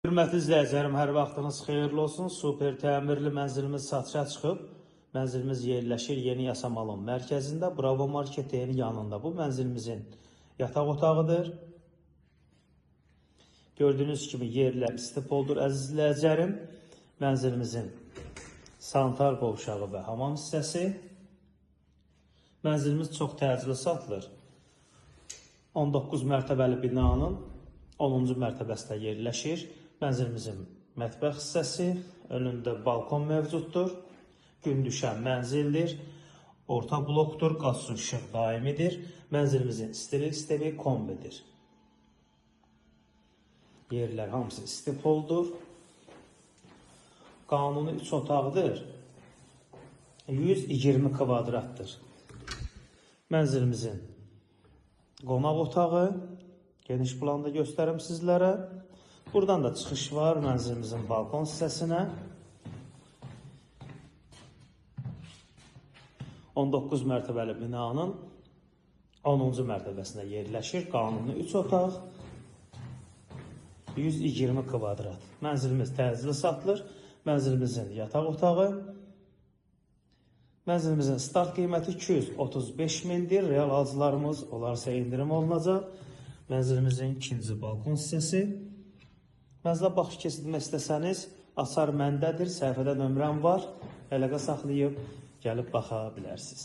Hörmətli izləyicilərim, hər vaxtınız xeyirli olsun. Super təmirli mənzilimiz satışa çıxıb. Mənzilimiz yerləşir Yeni Yasamalın mərkəzində, Bravo marketin yanında. Bu mənzilimizin yataq otağıdır. Gördüyünüz kimi yerlər istipoldur əziz izləyicilərim. Mənzilimizin sanitar qovşağı və hamam hissəsi. Mənzilimiz çox təcili satılır. 19 mərtəbəli binanın 10-cu mərtəbəsində yerləşir. Mənzilimizin mətbəx hissəsi, önündə balkon mövcuddur. Gün düşən mənzildir. Orta blokdur, qaz su işıq daimidir. Mənzilimizin istilik sistemi kombidir. Yerlər hamısı istipoldur. Qanuni 3 otaqdır. 120 kvadratdır. Mənzilimizin qonaq otağı geniş planda göstərim sizlərə. Buradan da çıxış var mənzilimizin balkon hissəsinə. 19 mərtəbəli binanın 10-cu mərtəbəsində yerləşir. Qanuni 3 otaq, 120 kvadrat. Mənzilimiz təcili satılır. Mənzilimizin yataq otağı. Mənzilimizin start qiyməti 235 mindir. Real alıcılarımız olarsa indirim olunacaq. Mənzilimizin ikinci balkon hissəsi. Mənzilə baxış keçirmək istəsəniz, açar məndədir. Səhifədə nömrəm var. Əlaqə saxlayıb gəlib baxa bilərsiniz.